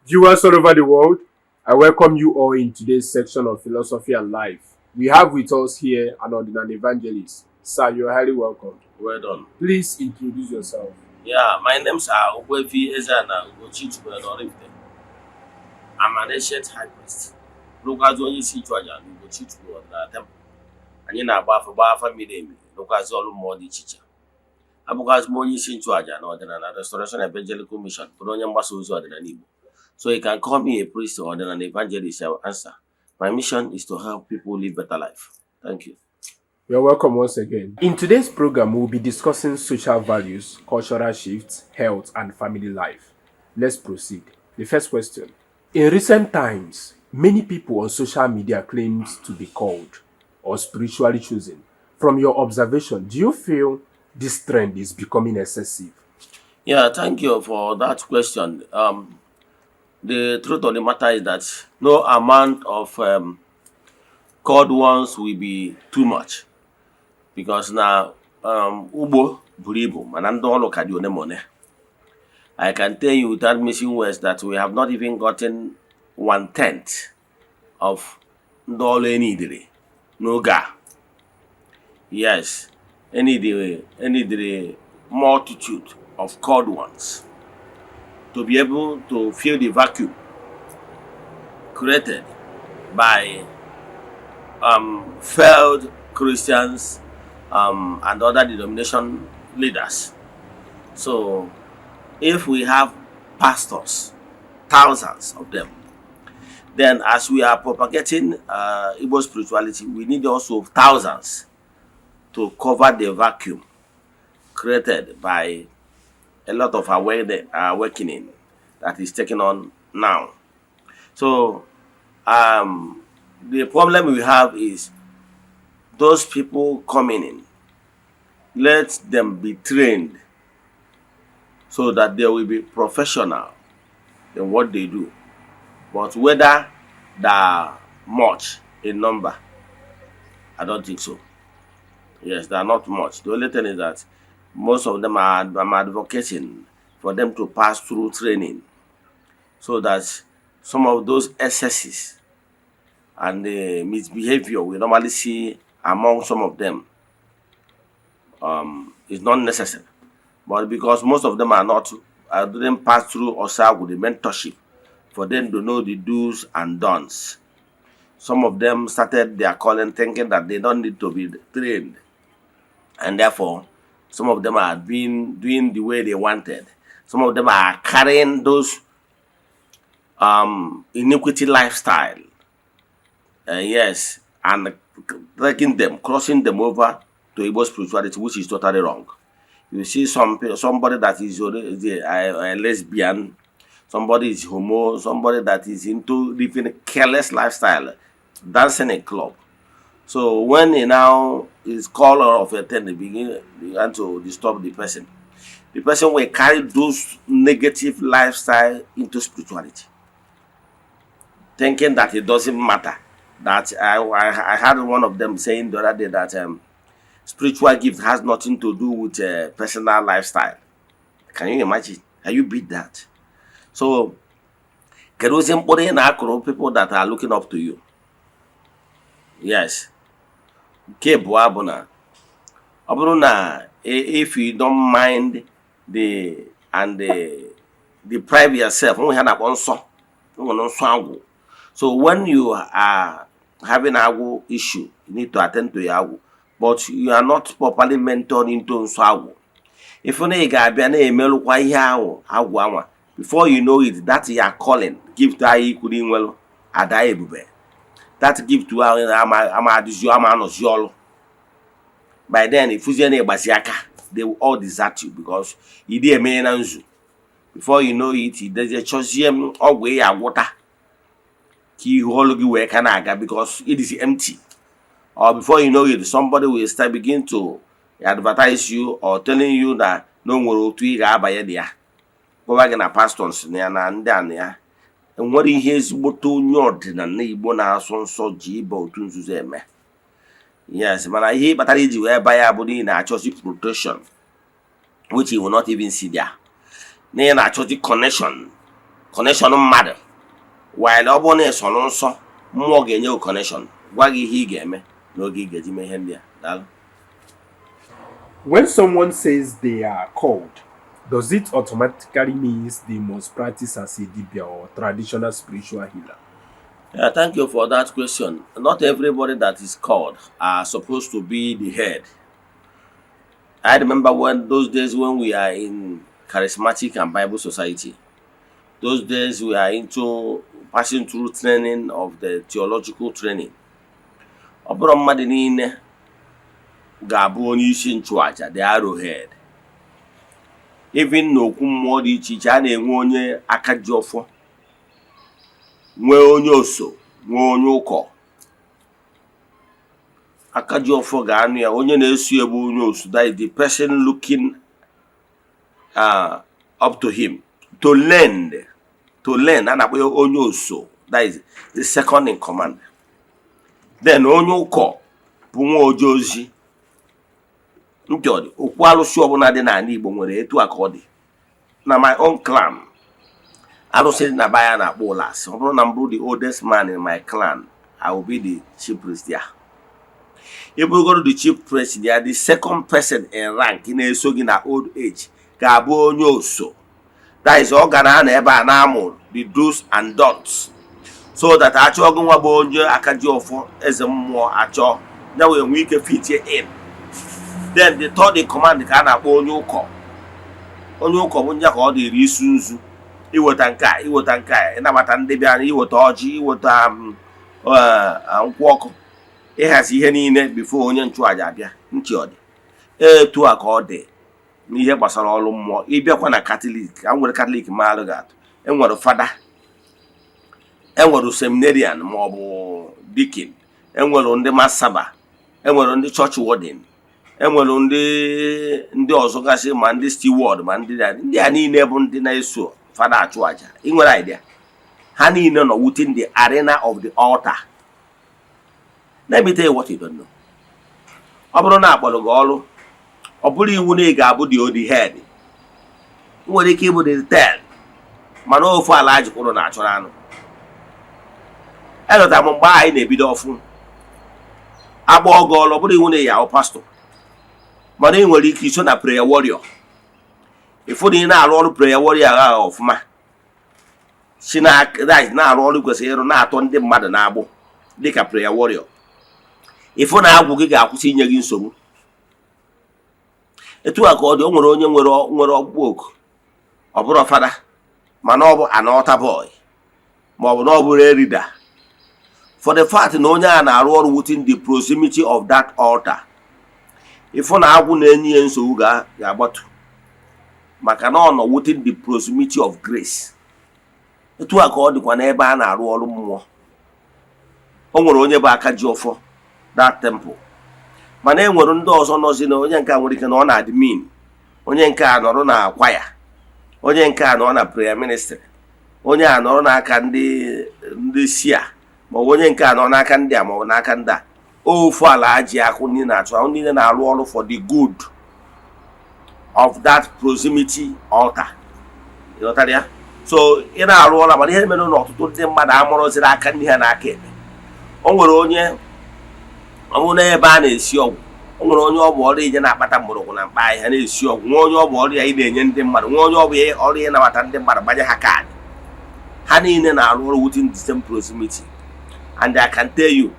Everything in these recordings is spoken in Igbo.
Viewers all over the world, I welcome you all in today's section of Philosophy and Life. We have with us here an Odinani evangelist. Sir, you're highly welcome. Well done. Please introduce yourself. Yeah, my name's are Ogbuefi Eze-Ana Ugochi Tubelu Oraifite. I'm an ancient high priest. Bụrụkwazị onye isi nchụaja na Ugochi Tubelu Ọdịnala Temple. Anyị na-agba afa, gbaa afa miri emi, rụkwazị ọrụ mmụọ dị iche iche. Abụkwazị m onye isi nchụaja na Ọdịnala Restoration Evangelical Mission, bụrụ onye mgbasa ozi ọdịnala Igbo. So you can call me a priest or an evangelist, I will answer. My mission is to help people live better life. Thank you. You're welcome once again. In today's program, we'll be discussing social values, cultural shifts, health, and family life. Let's proceed. The first question. In recent times, many people on social media claims to be called or spiritually chosen. From your observation, do you feel this trend is becoming excessive? Yeah, thank you for that question. The truth of the matter is that no amount of called ones will be too much because na ugbo buru ibu, mana ndị ọrụ ka dị one ma one. I can tell you without missing words that we have not even gotten one tenth of ndị ọrụ enidiri n'oge a. Yes, enidiri multitude of called ones to be able to fill the vacuum created by failed Christians and other denomination leaders. So, if we have pastors, thousands of them, then as we are propagating Igbo spirituality, we need also thousands to cover the vacuum created by a lot of awakening that is taking on now. So the problem we have is those people coming in, let them be trained so that they will be professional in what they do. But whether they are much in number, I don't think so. Yes, they are not much. The only thing is that most of them are, I'm advocating for them to pass through training so that some of those excesses and the misbehavior we normally see among some of them is not necessary. But because most of them are not, didn't pass through OSA with the mentorship for them to know the do's and don'ts. Some of them started their calling thinking that they don't need to be trained. And therefore, some of them are being doing the way they wanted. Some of them are carrying those iniquity lifestyle. Yes, and taking them, crossing them over to Igbo spirituality, which is totally wrong. You see somebody that is already a lesbian, somebody is homo, somebody that is into living a careless lifestyle, dancing in a club. So when he now is called of a thing, they began to disturb the person. The person will carry those negative lifestyle into spirituality, thinking that it doesn't matter. That I had one of them saying the other day that spiritual gift has nothing to do with personal lifestyle. Can you imagine? Can you beat that? So, kedu ozi mkpụrụ ị na-akụrụ people that are looking up to you? Yes. Nke abụọ bụ na ọ bụrụ na if you don't mind the and the deprive yourself, onwe ha na-akpọ nsọ, nwere nsọ agwụ. So when you are having agwụ issue, you need to attend to your agwụ, but you are not properly mentored into nsọ agwụ. If na ị ga-abịa na-emerụkwa ihe ahụ agwụ anwa, before you know it, that your calling gift ahụ ikwuru inwelu ada ebube, that gift ahụ ama ama adịzi ama anọzi ọrụ. By then, ifuzie na ịgbasi aka, they will all desert you because ị dị emeghe na nzu. Before you know it, idezie chọzie m ọgwụ ị ya agwụta ka ihu ọlụ gị wee ka na-aga because it is empty. Or before you know it, somebody will start begin to advertise you or telling you na na o nwere otu ị ga-abanye na ya, gwa gị na pastors na ya na ndị a na ya enwere ihe ezigbote onye ọdịnala Igbo na-asụ nsọ ji ịba otu nzuzo eme. Yes, mana ihe kpatara iji wee ba ya bụ n'ihi na-achọzi protection, which you will not even see there, na ị na-achọzi connection. Connection mmadụ, while ọ bụrụ na ị sọ nsọ, mmụọ ga-enye gị connection, gwa gị ihe ị ga-eme n'oge ị ga-eji mee ihe ndị a. Daalụ. When someone says they are called, does it automatically means they must practice as a dibia or traditional spiritual healer? Yeah, thank you for that question. Not everybody that is called are supposed to be the head. I remember when those days when we are in Charismatic and Bible Society. Those days we are into passing through training of the theological training. Ọ bụrụ mmadụ niile ga-abụ onye isi nchụaja, the arrowhead. Even n'okwu mmụọ dị iche iche, a na-enwe onye aka ji ọfọ, nwee onye oso, nwee onye ụkọ. Aka ji ọfọ ga-anụ ya, onye na-eso ya bụ onye osu, that is the person looking up to him to learn. A na-akpọ ya onye oso, that is the second in command. Then onye ụkọ bụ nwa oje ozi. Ntị ọ dị, okwu alụsị ọbụla dị n'ala Igbo nwere etu a ka ọ dị. Na my own clan, alụsị dị na be ya na-akpọ ụlasị. Ọ bụrụ na m bụrụ the oldest man in my clan, I will be the chief priest there. Ị bụrụgoro the chief priest ya, the second person in rank na-eso gị na old age ga-abụ onye oso. That is, ọ ga na-anọ ebe a na-amụ the do's and don'ts, so that achọọ gị nwa bụ onye aka ji ọfọ, eze mmụọ achọ ya, wee nwee ike fit in. Then the third in command ka a na-akpọ onye ụkọ. Onye ụkọ bụ nye ka ọ dịrị isu nzu, iweta nke a, iweta nke a, ịnabata ndị bịara, iweta ọjị, iweta nkwụ ọkụ, ịhazi ihe niile before onye nchụaja abịa. Ntị ọ dị, etu a ka ọ dị n'ihe gbasara ọrụ mmụọ. Ịbịakwa na Katọlik, a nwere Katọlik maalụ ga-atụ, enwere fada, enwere seminarian ma ọ bụ deacon, enwere ndị masaba, enwere ndị church warden, enwere ndị ọzọ gasị, ma ndị steward, ma ndị a niile bụ ndị na-eso fada achụ aja. Ị nwere idea, ha niile nọ within the arena of the altar. Let me tell you what you don't know. Ọ bụrụ na akpọrọ gị ọrụ, ọ bụrụ iwu na ị ga-abụ the old head, ị nwere ike ịbụ the tail, mana ofu ala jikwuru na-achọrọ anụ. Elọtara m mgbe anyị na-ebido ọfụ agba ọgụ ọrụ. Ọ bụrụ iwu na ị ya ahụ pastọ, mana ị nwere ike iso na prayer warrior. Ịfụ na ị na-arụ ọrụ prayer warrior ahụ ọfụma, si na na-arụ ọrụ kwesịrị ịrụ, na-atọ ndị mmadụ na-agbụ dịka prayer warrior, ịfụ na agwụ gị ga-akwụsị inye gị nsogbu. Etu a ka ọ dị. O nwere onye nwere ọkpụkpọ oku, ọ bụrụ fada, mana ọ bụ an altar boy, ma ọ bụ na ọ bụrụ a reader. For the fact na onye a na-arụ ọrụ within the proximity of that altar, ịfụ na agwụ na-enye ya nsogbu ga-agbatu, maka na ọ nọ within the proximity of grace. Etu a ka ọ dịkwa n'ebe a na-arụ ọrụ mmụọ. O nwere onye bụ aka ji ọfọ that temple, mana e nwere ndị ọzọ nọzi na onye nke a nwere ike na ọ na admin, onye nke a nọrọ na kwaya, onye nke a nọ na prayer ministry, onye a nọrọ n'aka ndị sia, ma ọ bụ onye nke a nọ n'aka ndị a, ma ọ bụ n'aka ndị a. Ofu ala ji akụ ndị na-achụ ahụ niile na-arụ ọrụ for the good of that proximity altar. Ịghọtara ya? So ị na-arụ ọrụ, mana ihe mere na ọtụtụ ndị mmadụ amụrụziri aka ndị ha n'aka ekpe. O nwere onye ọ bụrụ n'ebe a na-esi ọgwụ, o nwere onye ọ bụ ọrụ ije na-akpata mgbọrọgwụ na mkpa ahịhịa na-esi ọgwụ, nwa onye ọ bụ ọrụ ya ị na-enye ndị mmadụ, nwa onye ọ bụ ọrụ ya ịnabata ndị mmadụ, gbanye ha kaadị. Ha niile na-arụ ọrụ within the same proximity. And I can tell you,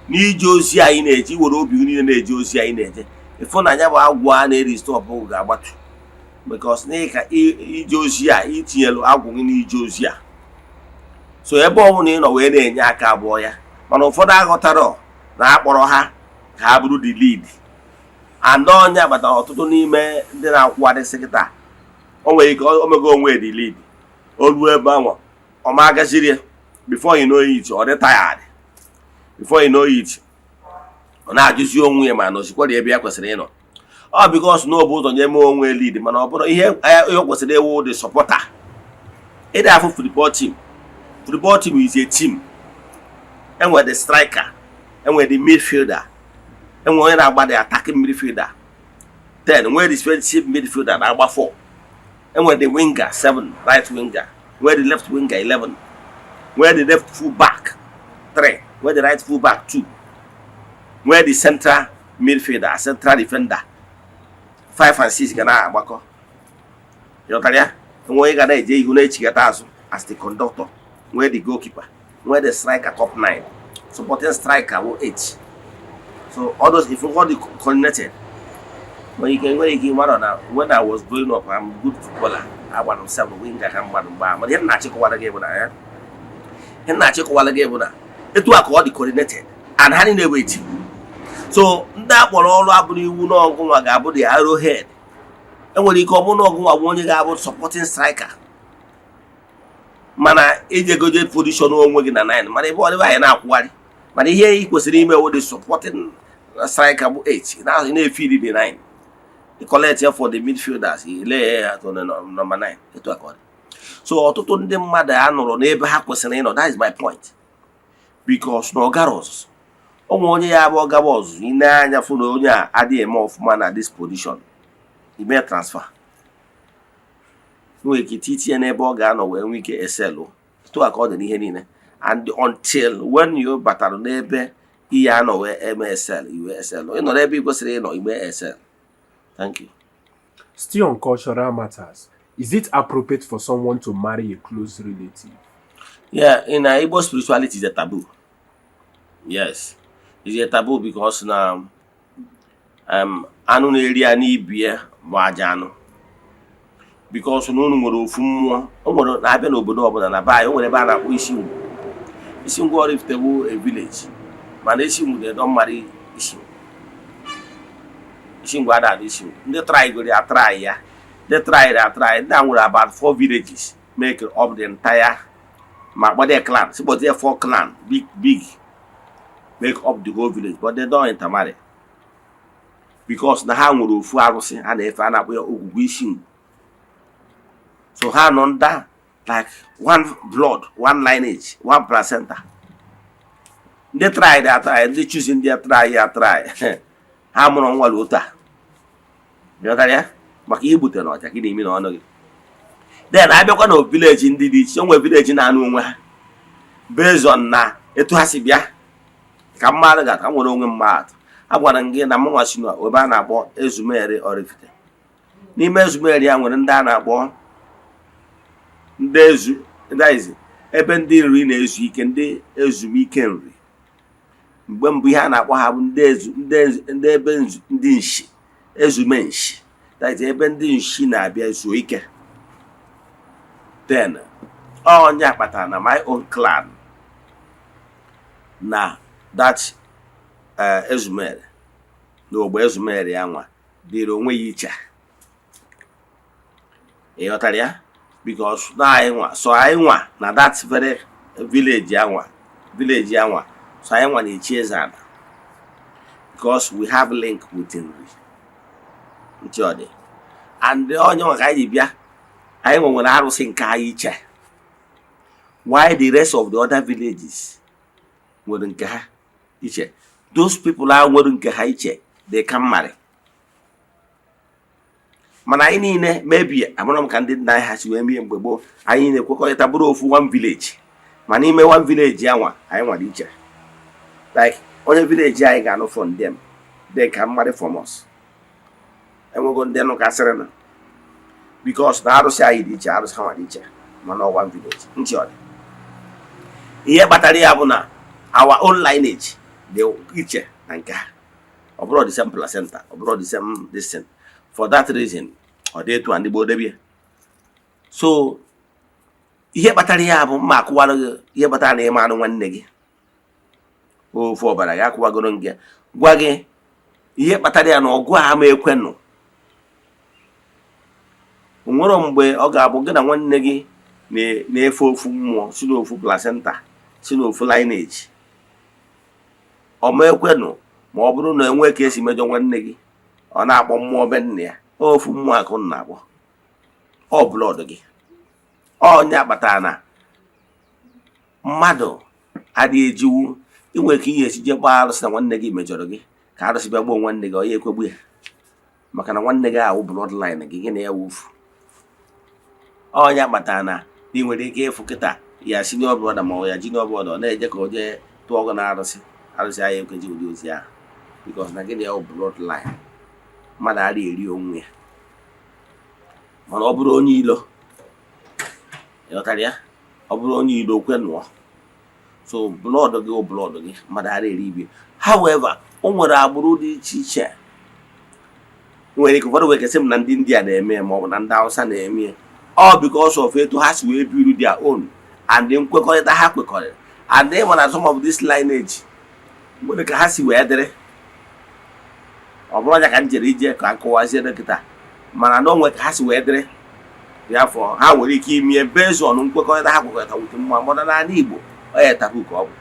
n'ije ozi anyị na-eje, were obi gị niile na-eje ozi anyị na-eje, ịfụ na ya bụ agwụ a na-eri stop ga-agbatu, because n'ịka ije ozi a, itinyelu agwụ gị n'ije ozi a. So ebe ọ bụla ị nọ wee na-enye aka abụọ ya, mana ụfọdụ aghọtara na akpọrọ ha ka ha bụrụ the lead and ọnya kpatara ọtụtụ n'ime ndị na-akwụgharịsị kịta. O nwere ike omego onwe the lead, o ruo ebe ahụ, ọ ma agaziri ya. Before you know it, ọ dị tired. Before you know it, ọ na-ajụzi onwe ya ma nọzikwara ebe ya kwesịrị ịnọ. Ọ because na ọ bụ ụzọ nye mee onwe lead, mana ọ bụrụ ihe o kwesịrị ịwụ the supporter. Ịdị afụ football team, football team is a team. Enwere the striker, enwere the midfielder, enwere onye na-agba the attacking midfielder, then nwere the defensive midfielder na-agba 4, enwere the winger 7, right winger. Nwee the left winger 11, nwee the left full back 3, nwee the right full back 2, nwee the central midfielder, central defender 5 and 6 ga na-agbakọ. Ịghọtara ya? Enwe onye ga na-eje ihu, na-echigata azụ as the conductor. Nwee the goalkeeper, nwee the striker, top 9, supporting striker wụ 8. So all those, if all the coordinated, nwere ike ịmara na when I was growing up, I'm good footballer. Agbara m 7 winger ka mmadụ mgbe ahụ. Mana ihe m na-achịkọwara gị bụ na ya, ihe m na-achịkọwara gị bụ na etu a ka ọ dị coordinated and ha niile bụ eti. So ndị akpọrọ ọrụ abụrụ iwu na ọgụnwa ga-abụ the arrowhead. Enwere ike ọ bụrụ na ọgụnwa bụ onye ga-abụ supporting striker, mana ijegoje position onwe gị na 9, mana ebe ọ dịbe anyị na-akwụgharị. Mana ihe ị kwesịrị ime wụ the supporting striker bụ 8 na na-efeed the 9, collect ya for the midfielders, ile ya to the number 9. Etu a ka ọ dị. So ọtụtụ ndị mmadụ a nụrụ n'ebe ha kwesịrị ịnọ. That is my point, because na ọ gara ọzụzụ. O nwere onye ya bụ ọgaba ọzụzụ, ị na-anya fụ na onye a adịghị eme ọfụma na this position, ime transfer. Nwere ike itinye n'ebe ọ ga-anọ wee nwee ike excel. Etu a ka ọ dị n'ihe niile. And until when you batara n'ebe ihe anọ wee eme excel, iwe excel. Ị nọ n'ebe ị kwesịrị ịnọ, ime excel. Thank you. Still on cultural matters, is it appropriate for someone to marry a close relative? Yeah, in Igbo spirituality is a taboo. Yes, it's a taboo because na anụ na-eri anụ ibi ya bụ aja anụ, because na unu nwere ofu mmụọ. O nwere na-abịa n'obodo ọbụla na be anyị. O nwere ebe a na-akpọ Isingwu. Isingwu Oraifite bụ a village, mana Isingwu, they don't marry Isingwu. Isingwu ada adị Isingwu. Ndị trygoro ya try ya, ndị tryri atry. Ndị a nwere about four villages make up the entire, ma kpọdee clan, si kpọdee four clan, big big, make up the whole village, but they don't intermarry because na ha nwere ofu arụsị ha na-efe, a na-akpọ ya Ogwugwu Isingwu. So ha nọ under like one blood, one lineage, one placenta. Ndị try dị atry, ndị choose, ndị try ya try, ha mụrụ nwa otu a. Ghọtara ya? Maka ihe butere n'ọcha gị na-eme n'ọnụ gị. Then abịakwa na village ndị dị iche, o nwere village na-anụ onwe ha based on na etu ha si bịa. Ka mmadụ ga-ata nwere onwe mmadụ. A gwara m gị na mụnwa si na ebe a na-akpọ Ezumeri Oraifite. N'ime Ezumeri ya nwere ndị a na-akpọ ndị ezu, that is, ebe ndị nri na-ezu ike, ndị ezumike nri. Mgbe mbụ, ihe a na-akpọ ha bụ ndị ezu, ndị ezu, ndị ebe nzu, ndị nshi, ezume nshi, that is, ebe ndị nshi na-abịa zuo ike. Then onye kpatara na my own clan na that Ezumeri na ogbe Ezumeri ya nwa dịrị onwe ya iche. Ị ghọtara ya? Because na anyị nwa, so anyị nwa na that very village ya nwa, village ya nwa, so anyị nwa na-echi eze ala because we have link with nri ntị ọ dị. And onye nwa ka anyị ji bịa, anyị nwe nwere arụsị nke anyị iche, why the rest of the other villages nwere nke ha iche. Those people ahụ nwere nke ha iche, they can marry, mana anyị niile, maybe amara m ka ndị nna anyị ha si wee mee mgbe gboo, anyị na-ekwekọrịta bụrụ ofu one village. Ma n'ime one village ya nwa, anyị nwere iche. Like onye village anyị ga-anụ from them, they can marry from us. Enwego ndị nụkasịrị na because na arụsị anyị dị iche, arụsị ha nwa dị iche, mana ọ one village. Ntị ọ dị. Ihe kpatara ya bụ na our own lineage dị iche na nke ha. Ọ bụrụ the same placenta, ọ bụrụ the same this thing. For that reason, ọ dị etu a ndị gboo debie. So ihe kpatara ya bụ mma akụwara gị ihe kpatara na ịma anụ nwanne gị ofu ọbara ya. Akụwagoro gị, gwa gị ihe kpatara ya na ọgụ a ama ekwenụ. O nwere mgbe ọ ga-abụ gị na nwanne gị na-efe ofu mmụọ, si n'ofu placenta, si n'ofu lineage, ọ ma ekwenụ. Ma ọ bụrụ na enwee ka esi mejọ nwanne gị, ọ na-akpọ mmụọ be nna ya, ofu mmụọ akụ na-akpọ ọ blood gị. Onye kpatara na mmadụ adịghị ejiwu inwe ka ihe esi je gbaa arụsị na nwanne gị mejọrọ gị, ka arụsị bịa gbuo nwanne gị. Ọ ya ekwegbu ya, maka na nwanne gị ahụ bloodline gị, gị na ya wufu. Onye kpatara na Na ị nwere ike ịfụ kịta ya senior brother ma ọ ya junior brother, ọ na-eje ka o jee tụọ ọgụ na arụsị. Arụsị ahụ ekweji ụdị ozi ahụ, because na gịnị ya bụ bloodline, mmadụ ara eri onwe ya. Mana ọ bụrụ onye ilo, ịghọtara ya, ọ bụrụ onye ilo kwe nụọ. So blood gị bụ blood gị, mmadụ ara eri ibe. However, o nwere agbụrụ dị iche iche nwere ike, ụfọdụ nwere ike sị m na ndị India na-eme ya, ma ọ bụ na ndị Hausa na-eme ya. All because of etu ha si wee build their own and nkwekọrịta ha kwekọrịta, and ịma na some of this lineage nwere ka ha si wee dịrị. Ọ bụrụ ya ka m jere ije ka m kọwazie dọkịta, mana na onwe ka ha si wee dịrị ya afọ, ha nwere ike ime based on nkwekọrịta ha kwekọrịta wute mma. Mana n'ala Igbo, ọ ya taboo ka ọ bụ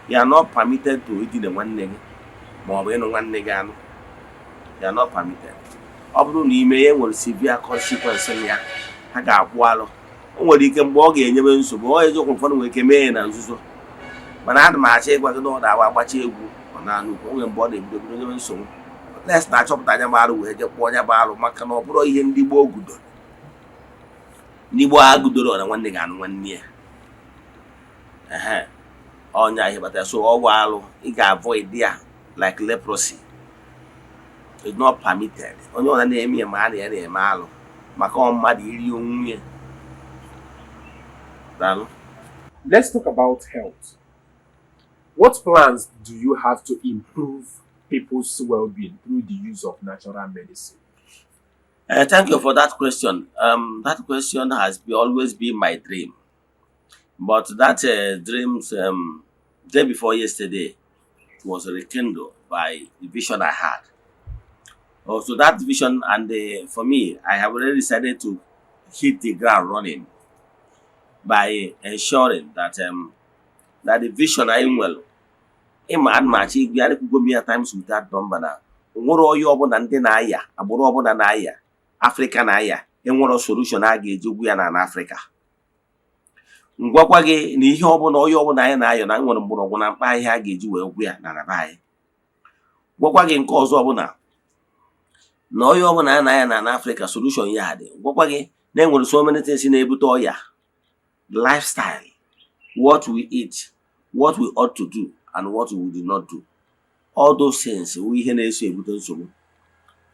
ya, not permitted to idina nwanne gị ma ọ bụ ịnụ nwanne gị anụ. Ya not permitted. Ọ bụrụ na ime ya, nwere severe consequence na ya, ha ga-akwụ alụ. O nwere ike mgbe ọ ga-enyebe nsogbu, ọ eziokwu, ụfọdụ nwere ike mee ya na nzuzo, mana ana m achọ ịgwa gị na ọ na-agba agbacha egwu, ọ na-anụ ukwu. O nwere mgbe ọ na-ebido bido nyebe nsogbu, les na-achọpụta anya bụ arụ, wee jee kpụọ anya bụ arụ, maka na ọ bụrụ ihe ndị gboo gudoro, ndị gboo ha gudoro na nwanne ga-anụ nwanne ya. Ehe, ọnya ihe kpatara. So ọgwụ alụ, ị ga-avoid ya like leprosy. It's not permitted. Onye ọbụla na-eme ya, ma a na ya na-eme alụ, maka ọ mmadụ iri onwe ya. Daalụ. Let's talk about health. What plans do you have to improve people's well-being through the use of natural medicine? Thank you for that question. That question has always been my dream. But that dreams, day before yesterday, was rekindled by the vision I had. Also, that vision, and for me, I have already decided to hit the ground running by ensuring that the vision I nwere, ịma ana m achọ igwe ya ekwugo m ya times without number, na nwere onye ọbụla ndị na-aya, agbụrụ ọbụla na-aya, Afrịka na-aya, enwero solution a ga-eji gwu ya na Afrịka. Ngwakwa gị na ihe ọbụla, onye ọbụla anyị na-ayọ, na nwere mgbọrọgwụ na mkpa ahịhịa a ga-eji wee gwụ ya na be anyị. Gwakwa gị nke ọzọ ọbụla na onye ọbụla a na-aya na Afrịka, solution ya dị. Gwakwa gị na enwere so many things na-ebute ọya: lifestyle, what we eat, what we ought to do and what we do not do. All those things wụ ihe na-eso ebute nsogbu.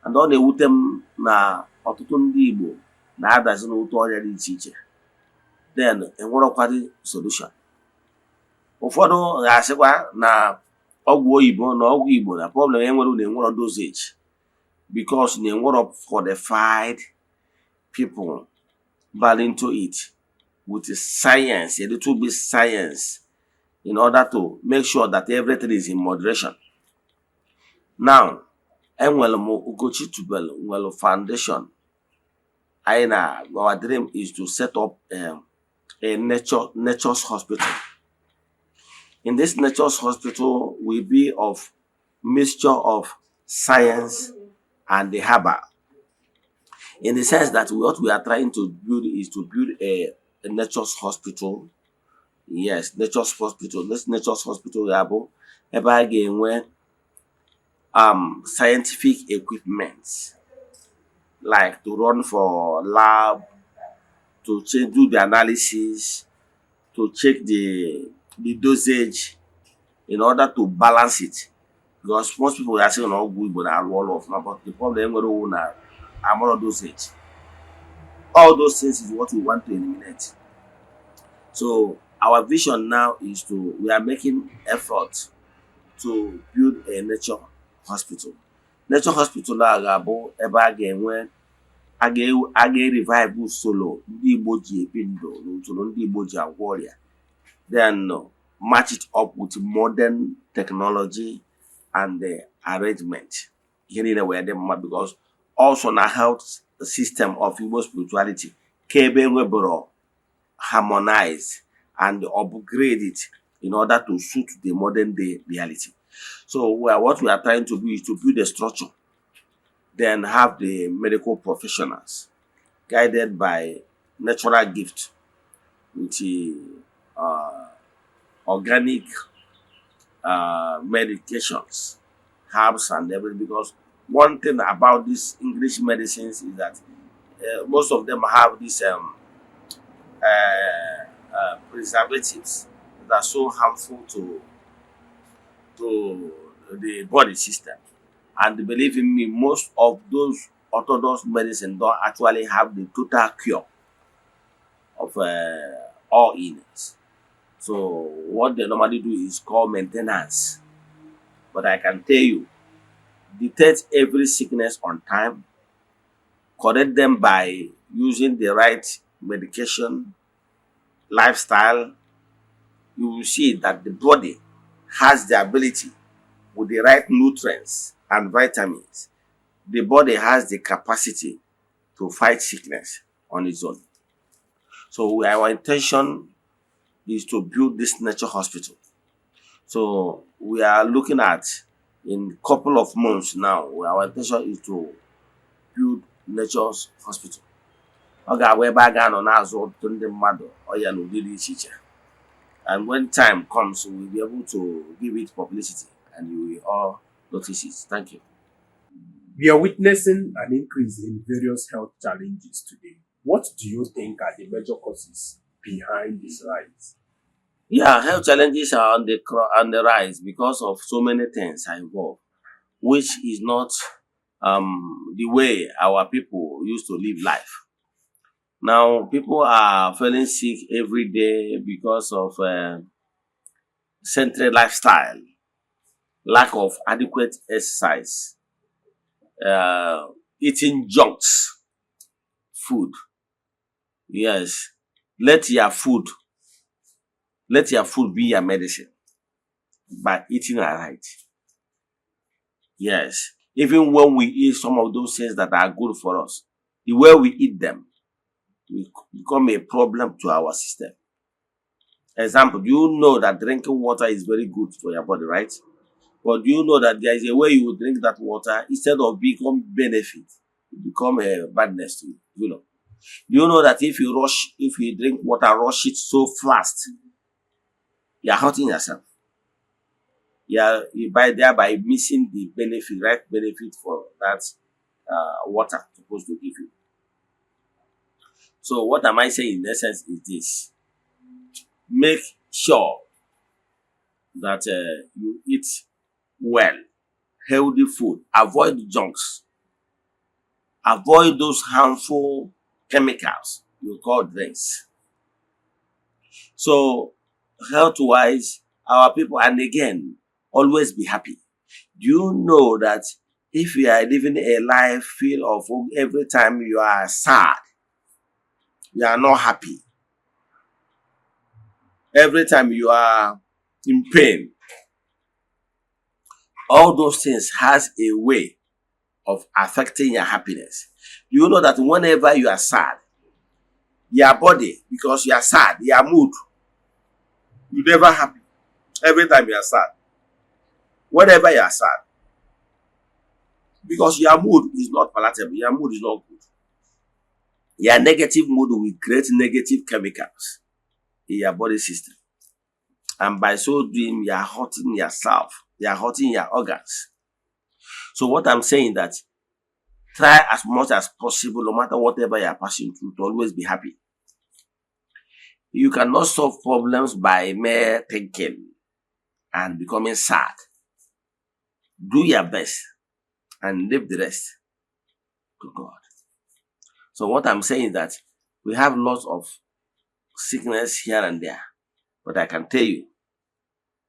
And ọ na-ewute m na ọtụtụ ndị Igbo na-adazi n'ụtọ ọrịa dị iche iche, then enwerọkwadị solution. Ụfọdụ ga-asịkwa na ọgwụ oyibo na ọgwụ Igbo, na problem enwere na enwero dosage, because na enwero qualified people bara into it with science, a little bit science, in order to make sure that everything is in moderation. Now, enwere m Ugochi Tubelu nwere foundation anyị na our dream is to set up a nature's hospital. In this nature's hospital will be of mixture of science and the herbal, in the sense that what we are trying to build is to build a nature's hospital. Yes, nature's hospital. This nature's hospital ga-abụ ebe a ga-enwe scientific equipment, like to run for lab, to check, do the analysis, to check the dosage in order to balance it, because most people are saying na ọgwụ Igbo na-arụ ọrụ ọfụma, but the problem enwere owu na amaro dosage. All those things is what we want to eliminate. So our vision now is to, we are making effort to build a nature hospital. Nature hospital a ga-abụ ebe a ga-enwe, a ga-revive usoro ndị Igbo ji ebi ndụ na usoro ndị Igbo ji agwọ ọrịa, then match it up with modern technology and the arrangement, ihe niile wee dị mma, because also na health system of Igbo spirituality ka ebe enwebụrụ harmonize and upgrade it in order to suit the modern day reality. So what we are trying to do is to build a structure, then have the medical professionals guided by natural gift with the organic medications, herbs and everything. Because one thing about these English medicines is that most of them have this preservatives that are so harmful to the body system. And believe in me, most of those orthodox medicine don't actually have the total cure of all illness. So what they normally do is call maintenance. But I can tell you, detect every sickness on time, correct them by using the right medication, lifestyle. You will see that the body has the ability with the right nutrients and vitamins. The body has the capacity to fight sickness on its own. So our intention is to build this nature hospital. So we are looking at in couple of months now, our intention is to build nature's hospital. Ọ ga-abụ ebe a ga-anọ na-azụ ọtụtụ ndị mmadụ ọya n'ụdị dị iche iche. And when time comes, we'll be able to give it publicity and you will all notice it. Thank you. We are witnessing an increase in various health challenges today. What do you think are the major causes behind this rise? Yeah, health challenges are on the rise because of so many things are involved, which is not the way our people used to live life. Now, people are feeling sick every day because of centered lifestyle, lack of adequate exercise, eating junks food. Yes, let your food, let your food be your medicine by eating right. Yes, even when we eat some of those things that are good for us, the way we eat them will become a problem to our system. Example, do you know that drinking water is very good for your body, right? But do you know that there is a way you will drink that water instead of become benefit, it become a badness to you, you know. Do you know that if you rush, if you drink water, rush it so fast, you are hurting yourself. You are you by thereby missing the benefit, right benefit for that water supposed to give you. So what am I saying in essence is this: make sure that you eat well, healthy food. Avoid junks. Avoid those harmful chemicals you call drinks. So health wise, our people, and again, always be happy. Do you know that if you are living a life filled of every time you are sad, you are not happy, every time you are in pain, all those things has a way of affecting your happiness. You know that whenever you are sad, your body, because you are sad, your mood, you never happy. Every time you are sad, whenever you are sad, because your mood is not palatable, your mood is not good. Your negative mood will create negative chemicals in your body system. And by so doing, you are hurting yourself, you are hurting your organs. So what I'm saying that try as much as possible, no matter whatever you are passing through, to always be happy. You cannot solve problems by mere thinking and becoming sad. Do your best and leave the rest to God. So what I'm saying is that we have lots of sickness here and there, but I can tell you,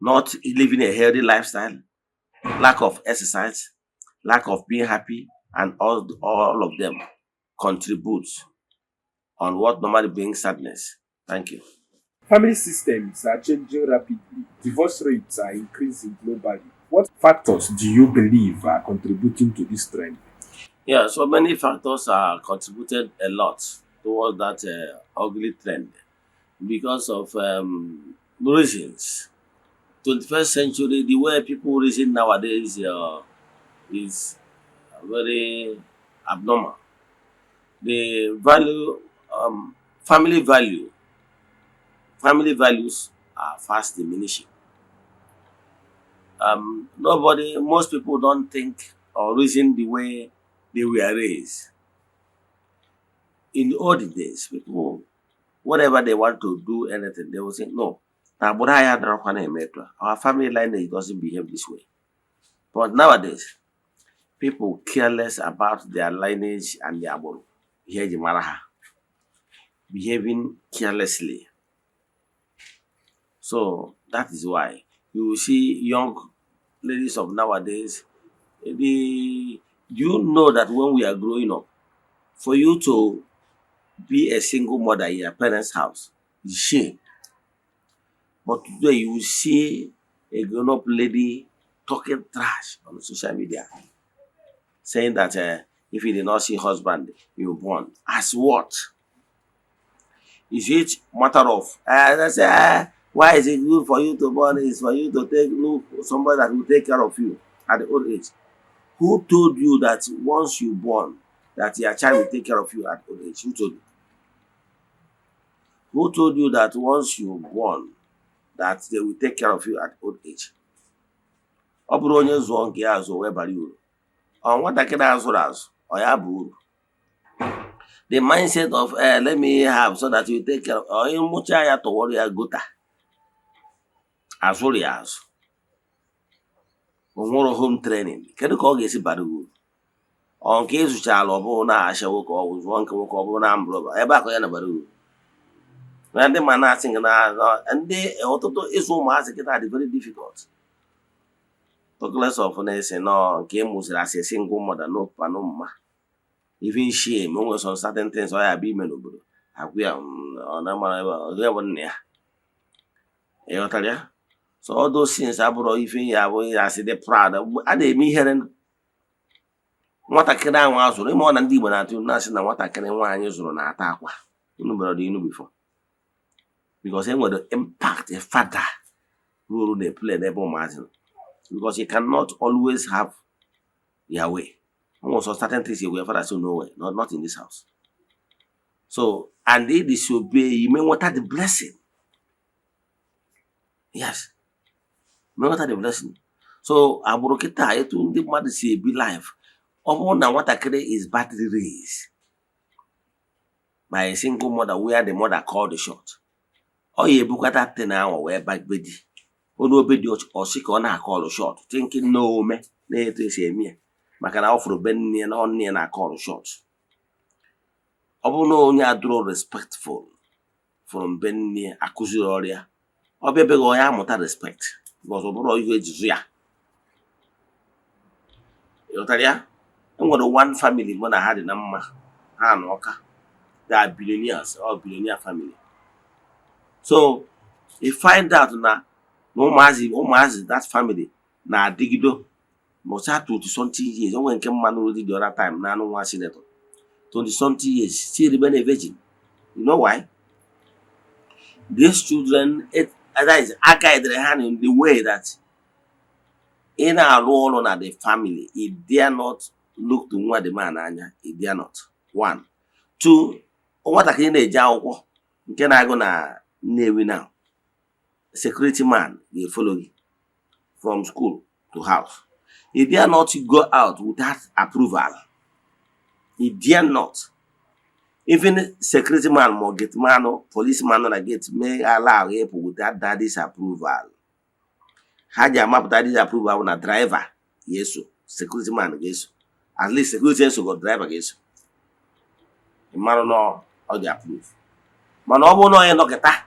not living a healthy lifestyle, lack of exercise, lack of being happy, and all of them contributes on what normally brings sadness. Thank you. Family systems are changing rapidly. Divorce rates are increasing globally. What factors do you believe are contributing to this trend? Yeah, so many factors are contributed a lot towards that ugly trend because of reasons. 21st century, the way people reason nowadays is very abnormal. The value, um, family value, family values are fast diminishing. Nobody, most people don't think or reason the way they were raised. In the olden days, people Whenever they want to do anything, they will say, "No, na agbụrụ anyị adọrọkwa na-eme etu a. Our family lineage doesn't behave this way." But nowadays, people care less about their lineage and their agbụrụ, ihe eji mara ha, behaving carelessly. So that is why you will see young ladies of nowadays. Do you know that when we are growing up, for you to be a single mother in your parents' house is shame? But today you will see a grown-up lady talking trash on social media, saying that if you did not see husband, you born. As what? Is it matter of I say, why is it good for you to born? Is for you to take look somebody that will take care of you at the old age. Who told you that once you born, that your child will take care of you at old age? Who told you? Who told you that once you born, that they will take care of you at old age? Ọ bụrụ onye zụọ nke ya azụ wee bara uru. Ọ nwatakịrị azụrụ azụ, ọ ya bụ uru. The mindset of let me have so that you take care of onye mụcha ya tọwọrọ ya gota azụrụ ya azụ, o nwere home training, kedu ka ọ ga-esi bara uru? Ọ nke ịzụchala, ọ bụrụ na ashawo ka ọ bụ zụọ nke nwoke, ọ bụrụ na ambrọba ebe a ka ya na bara uru. Na ndị ma na-asị gị na ndị ọtụtụ ịzụ ụmụazị kịta dị very difficult, talk less of na-ese nọ nke ị mụziri as a single mother, no papa, no mama. Even shame, o nwere some certain things ọ ya bụ ime n'obodo agwụ ya, ọ na mara ebe ọ ya bụ nna ya, ịghọtara ya? So all those things abụrụ ife ya abụ ya asị dị proud a na-eme ihere. Nwatakịrị ahụ a zụrụ ime ọ na ndị Igbo na-atụ na-asị na nwatakịrị nwaanyị zụrụ na-ata akwa. Unu mere ọdị inu before, because e nwere impact a father role na-play n'ebe ụmụazị nọ, because you cannot always have your way. O nwere some certain things your father say, "No way, not in this house." So and they disobey, you may nweta the blessing. Yes, may nweta the blessing. So agbụrụ kịta, etu ndị mmadụ si ebi life, ọ bụrụ na nwatakịrị is badly raised by a single mother where the mother called the shot, ọ ya ebukwata thing ahụ wee bagbe di onye obe dị ọsị ka ọ na-acall shot, thinking na ome na-etu esi eme ya, maka na ọ fụrụ be nne ya na nne ya na-acall shot. Ọ bụrụ na onye adụrụ respectful from be nne ya, akụziri ọrịa, ọ bịabeghị ọ ya amụta respect, because ọ bụrụ ihe eji zụ ya. Ịghọtara ya? E nwere one family mụ na ha dị na mma, ha na ọka. They are billionaires or billionaire family. So you find out na ụmụazị that family na-adịgido nọcha 20 something years. O nwere nke mma nụrụ di the other time na anụ nwa senator, 20 something years, still remain a virgin. You know why? These children, that is, aka edere ha in the way that ị na-arụ ọrụ na the family, it dare not look to nwa the man anya. It dare not. One, two, nwatakịrị na-eje akwụkwọ nke na-agụ na Nnewi now, security man ga-follow gị from school to house. He dare not go out without approval. He dare not. Even security man ma gate man, police man nọ na gate may allow ịpụ without daddy's approval. Ha ji amapụta daddy's approval bụ na driver ga-eso, security man ga-eso, at least security eso, driver ga-eso. Ị marụ na ọ dị approve. Mana ọ bụrụ na onye nọkịta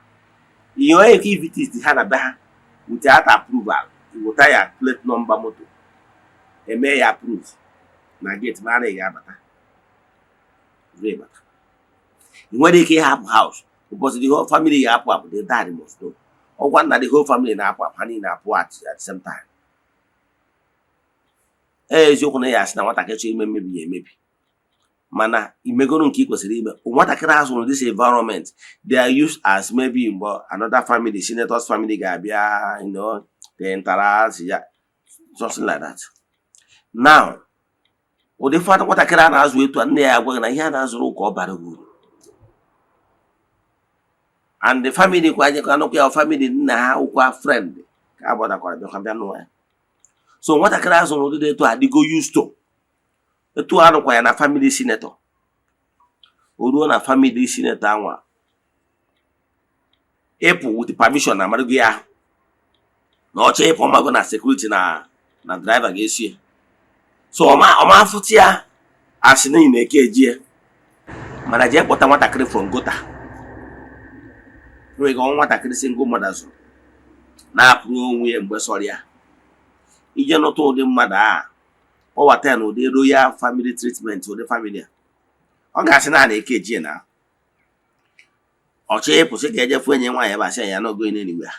ihe onye ike ivisit ha na be ha without approval, weta ya plate number moto, eme ya approve na gate, ma anaghị abata ruo ịbata. Ị nwere ike ịhapụ house because the whole family ga-apụ apụ. The dad must know. Ọgwa nna, the whole family na-apụ apụ, ha niile apụ at the same time. Ee, eziokwu na ya asị na nwatakịrị chọrọ ime mmebi ya emebi, mana imegoro nke ị kwesịrị ime. Nwatakịrị azụrụ this environment, they are used as maybe mgbe another family, senators family ga-abịa, they interact ya, something like that. Now ụdị fada nwatakịrị a na-azụ etu a, nne ya agwaghị na ihe a na-azụrụ ka ọ bara uru, and the family kwa anyekwa anụkwa ya, family nna ha ụkwa friend ka a gbadakwara bịakwa bịa nụọ ya. So nwatakịrị azụrụ ụdị dị etu a adịgo used to etu a nụkwa ya na family senator. O ruo na family senator anwa. Ịpụ with permission na amarụgo ya ahụ na ọchọ ịpụ, ọmago na security na driver ga-esi ya. So ọma afụta ya asị na ị na-eke eji ya. Mana jee kpọta nwatakịrị from gutter, nwere ike ọnwa nwatakịrị single mother zụrụ na-apụrụ onwe ya mgbe sọrọ ya ije nụta ụdị mmadụ a, kpọwata ya n'ụdị royal family treatment, ụdị family a, ọ ga-asị na a na-eke eji ya na ọ chọọ ịpụ, sị ka eje fụ enyi nwaanyị ebe a, sị ya no going anywhere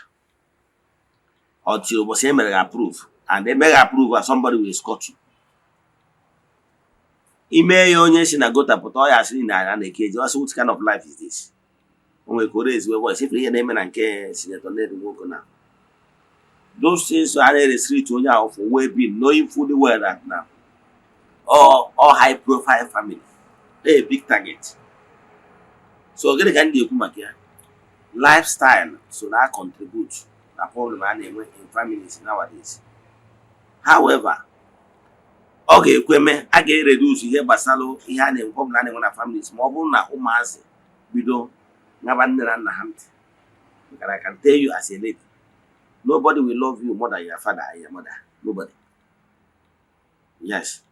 until ụbọchị emere gị approve, and emeghe approve, somebody will escort you. Ime ya onye si na gutter pụta, ọ ya asị na ya na-eke eji. Ọ sị, "Which kind of life is this?" O nwere ka o raise voice. Ifere ihe na-eme na nke Senator Ned Nwoko na those things, a na-restrict onye ahụ for well being, knowing fully well that na all high profile family, a big target. So gịnị ka m na-ekwu maka ya? Lifestyle so na contribute na problem a na-enwe in families nowadays. However, ọ ga-ekwe mee a ga-ereduce ihe gbasara ihe a na-enwe, problem a na-enwe na families, ma ọ bụrụ na ụmụazị bido ṅaba nne na nna ha ntị. Because I can tell you as a lady, nobody will love you more than your father and your mother. Nobody. Yes,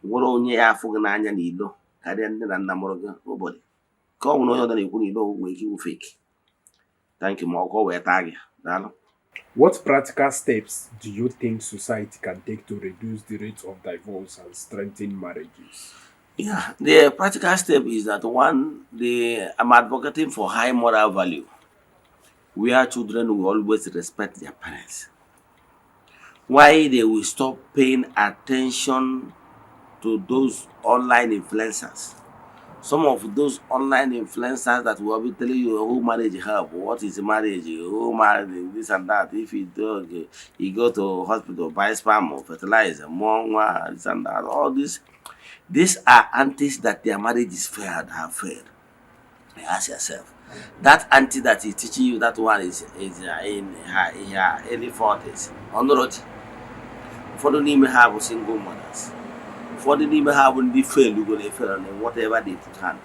nwere onye ya afụ gị n'anya n'ilo karịa nne na nna mụrụ gị. Nobody. Ka ọ nwere onye ọzọ na-ekwu n'ilo nwere ike iwu fake. Thank you. Ma ọ ka ọ wee taa gị. Daalụ. What practical steps do you think society can take to reduce the rate of divorce and strengthen marriages? Yeah, the practical step is that one, the I'm advocating for high moral value, where children will always respect their parents. Why they will stop paying attention to those online influencers. Some of those online influencers that will be telling you who marriage help, what is marriage, who married, this and that. If you do, you go to hospital, buy sperm or fertilizer, more, this and that. All this. These are aunties that their marriage is failed, have failed. You ask yourself, that auntie that is teaching you that one is in her early 40s. Ọ ụfọdụ n'ime ha bụ single mothers. Ụfọdụ n'ime ha bụ ndị fail go fail in whatever they put hand.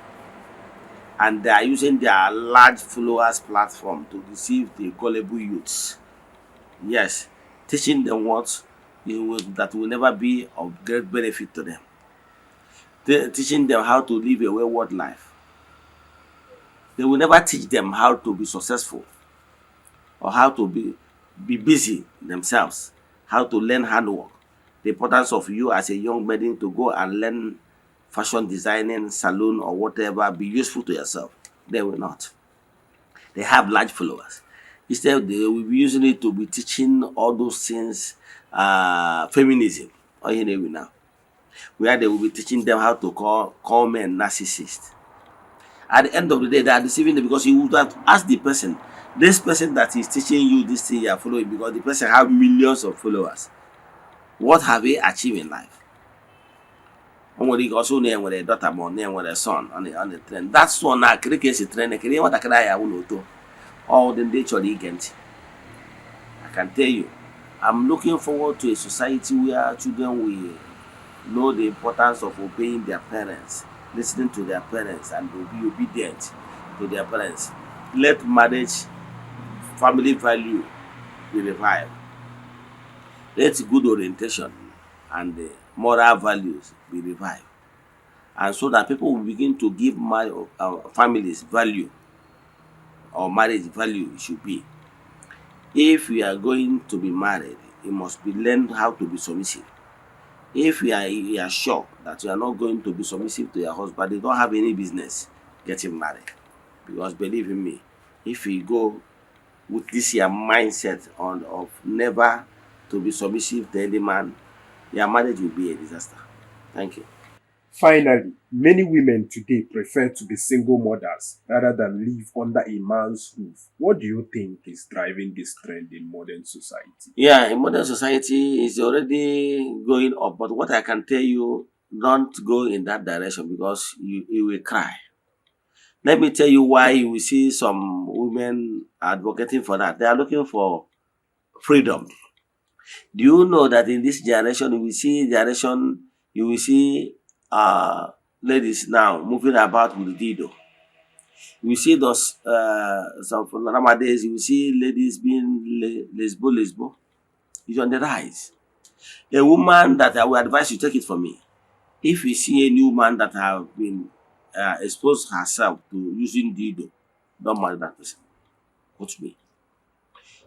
And they are using their large followers platform to deceive the gullible youths. Yes, teaching them what will, that will never be of great benefit to them. Teaching them how to live a wayward life. They will never teach them how to be successful or how to be busy themselves, how to learn handwork, the importance of you as a young maiden to go and learn fashion designing, salon, or whatever, be useful to yourself. They will not. They have large followers. Instead, they will be using it to be teaching all those things, feminism, or you know now, where they will be teaching them how to call men narcissists. At the end of the day, they are deceiving them, because you would have asked the person, this person that is teaching you this thing you are following, because the person have millions of followers. What have he achieved in life? O nwere ike ọsọ na enwere daughter ma ọ na enwere son on the train. That son na kiri ka esi train kiri nwatakịrị ahụ awụ n'oto ọ dị ndị chọrọ ige ntị. I can tell you, I'm looking forward to a society where children will know the importance of obeying their parents, listening to their parents, and will be obedient to their parents. Let marriage, family value be revived. Let good orientation and the moral values be revived. And so that people will begin to give my families value or marriage value it should be. If you are going to be married, you must be learn how to be submissive. If you are sure that you are not going to be submissive to your husband, you don't have any business getting married. Because believe in me, if you go with this your mindset on of never to be submissive to any man, your marriage will be a disaster. Thank you. Finally, many women today prefer to be single mothers rather than live under a man's roof. What do you think is driving this trend in modern society? Yeah, in modern society is already going up, but what I can tell you, don't go in that direction because you will cry. Let me tell you why you will see some women advocating for that. They are looking for freedom. Do you know that in this generation, you will see generation, you will see ladies now moving about with dildo. You see those some nowadays you see ladies being lesbo lesbo is on the rise. A woman that I will advise you, take it from me. If you see any woman that have been exposed herself to using dildo, don't marry that person. Quote me.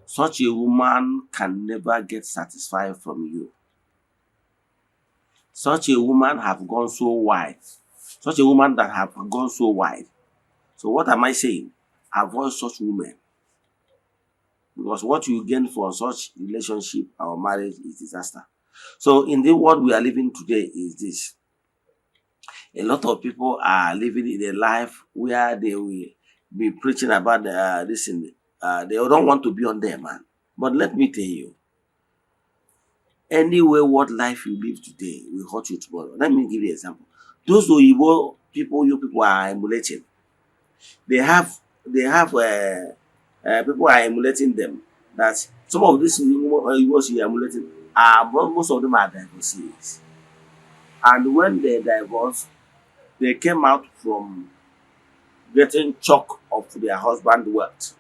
Such a woman can never get satisfied from you. Such a woman have gone so wide. Such a woman that have gone so wide. So what am I saying? Avoid such women, because what you gain from such relationship or marriage is disaster. So in the world we are living today is this. A lot of people are living in a life where they will be preaching about this and they don't want to be on there, man. But let me tell you, any wayward life you live today will hurt you tomorrow. Let me give you an example. Those Oyibo people you people are emulating, they have people are emulating them. That some of these Oyibos you are emulating are, most of them are divorcees. And when they divorce, they came out from getting chunk of their husband wealth.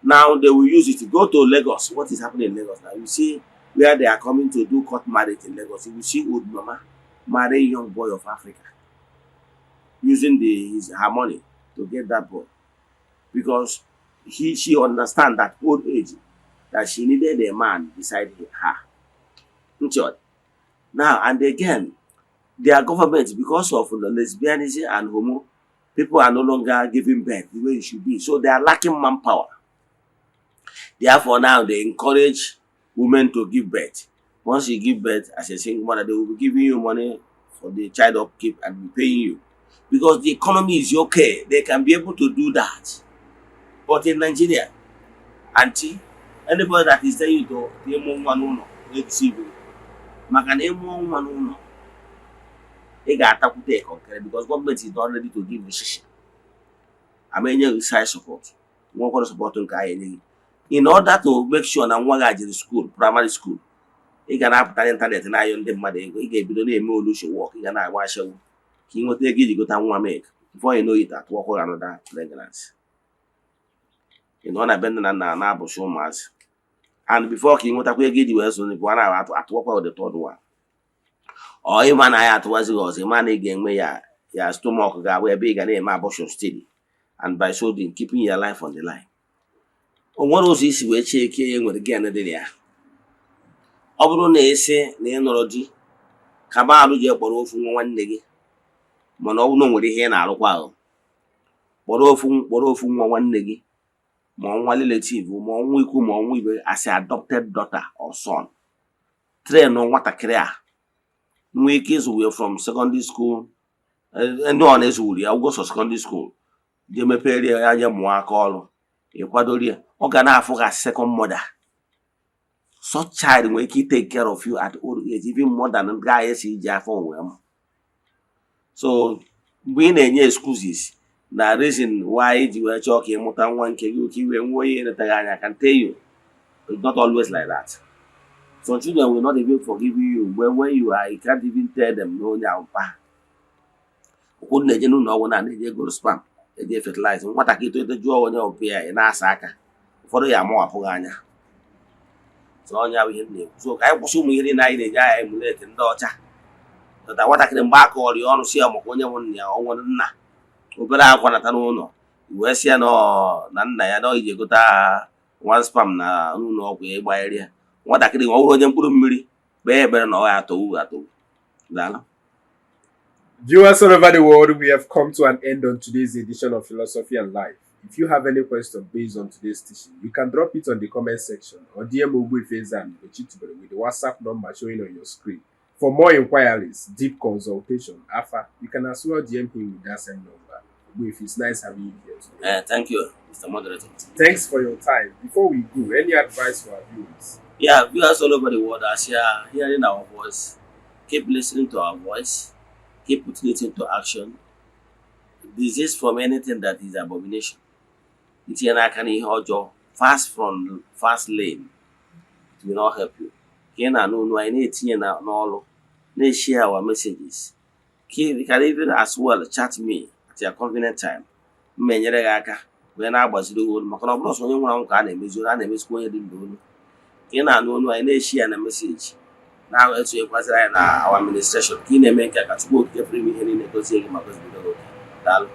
Now they will use it to go to Lagos. What is happening in Lagos now? You see where they are coming to do court marriage in Lagos. You will see old mama marry young boy of Africa using the his her money to get that boy, because he she understand that old age that she needed a man beside her. Nchọ. Now and again, their government, because of the lesbianism and homo, people are no longer giving birth the way it should be. So they are lacking manpower. Therefore, now they encourage women to give birth. Once you give birth as a single mother, they will be giving you money for the child upkeep and be paying you. Because the economy is okay, they can be able to do that. But in Nigeria, auntie, anybody that is telling you to ịmụ nwa n'ụlọ na-deceive you. Maka na ịmụọ nwa n'ụlọ, ị ga-atakwute kọnkịrị because government is not ready to give you shishi. Ama enye gị side support, nwekwara support nke anyị enye gị. In order to make sure na nwa gị jere school, primary school, ị ga na-apụta n'internet na-ayọ ndị mmadụ ego, ị ga-ebido na-eme olushi work, ị ga na-agba ashawo ka ị nweta ego iji gota nwa milk. Before you know it, atụọkwa gị another pregnancy. Ị nọ na be nne na nna na-abụchi ụmụazị, and before ka ị nwetakwa ego iji wee zụ, bụ a na-atụ atụọkwa the third one. Ọ ịma na ya atụwazi gị ọzọ, ịma na ị ga-enwe ya ya stomach ga-abụ ebe ị ga na-eme abortion steady, and by so doing keeping your life on the line. O nwere ụzọ isi wee cheke ya nwere gain dị na ya. Ọ bụrụ na ị sị na ị nụrụ di, kaba arụ ji kpọrọ ofu nwa nwanne gị, mana ọ bụrụ na o nwere ihe ị na-arụkwa ahụ, kpọrọ ofu nwa nwanne gị, ma nwa relative, ma nwa ikwu, ma nwa ibe, as a adopted daughter or son, train nwatakịrị a nwee ike ịzụ wee from secondary school, ndị ọ na-ezụwuru ya ụgwọ sọ secondary school, jee mepere ya anya, mụọ aka ọrụ, ịkwadoro ya, ọ ga na-afụ ka second mother. Such child nwere ike take care of you at old age even more than ndị agha esi iji afọ wee mụ. So mgbe ị na-enye excuses na reason why iji wee chọọ ka ịmụta nwa nke gị, ka i wee nwee onye eletaghị anya, I can tell you it's not always like that. Some children will not even forgive you when you are, you can't even tell them na onye ahụ mpa. Ụkwụ na-eje n'ụlọ ọgwụ na na-eje egoro sperm, eje fertilize nwatakịrị tolite, jụọ onye ọbụ ya, ị na-asa aka, ụfọdụ ya amawapụ gị anya. So onye ahụ ihe m na-ekwu, so ka anyị kwụsị ụmụ ihe niile anyị na-eji anya emulate ndị ọcha. Tata nwatakịrị mgbe a kọrọ ya ọnụ si ya maka onye nwụ nna ya, ọ nwere nna, obere akwa nata n'ụlọ, wee sị ya na nna ya na ọ iji egota one sperm na n'ụlọ ọgwụ ya ịgbanyere ya. Nwatakịrị ọ bụrụ onye mkpụrụ mmiri, kpee ekpere na ọ ya atọgbu atọgbu. Daalụ. Viewers all over the world, we have come to an end on today's edition of Philosophy and Life. If you have any question based on today's teaching, you can drop it on the comment section or DM Ogbuefi Eze-Ana Ugochitubelu with the WhatsApp number showing on your screen. For more inquiries, deep consultation, Afa, you can as well DM him with that same number. Ogbuefi, it's nice having you here today. Thank you, Mr. Moderator. Thanks for your time. Before we go, any advice for our viewers? Yeah, viewers all over the world, as you are hearing our voice, keep listening to our voice, keep putting it into action. Desist from anything that is abomination. Itinye n'aka n'ihe ọjọọ, fast from fast lane, it will not help you. Ka ị na-anụ olu anyị na-etinye n'ọrụ, na-share our messages. You can even as well chat me at your convenient time. Mma enyere gị aka wee na-agbaziri gị olu, maka na ọ bụrụ sọ onye nwụrụ anwụ ka a na-emezi olu, a na-emezikwa onye dị ndụ olu. Ka ị na-anụ olu anyị, na-eshi ya na message, na-esonyekwaziri anyị na our administration. Ka ị na-eme nke a, ka Chukwu Okike pụrụ ime ihe niile gozie gị ma gozibido gị oke. Daalụ.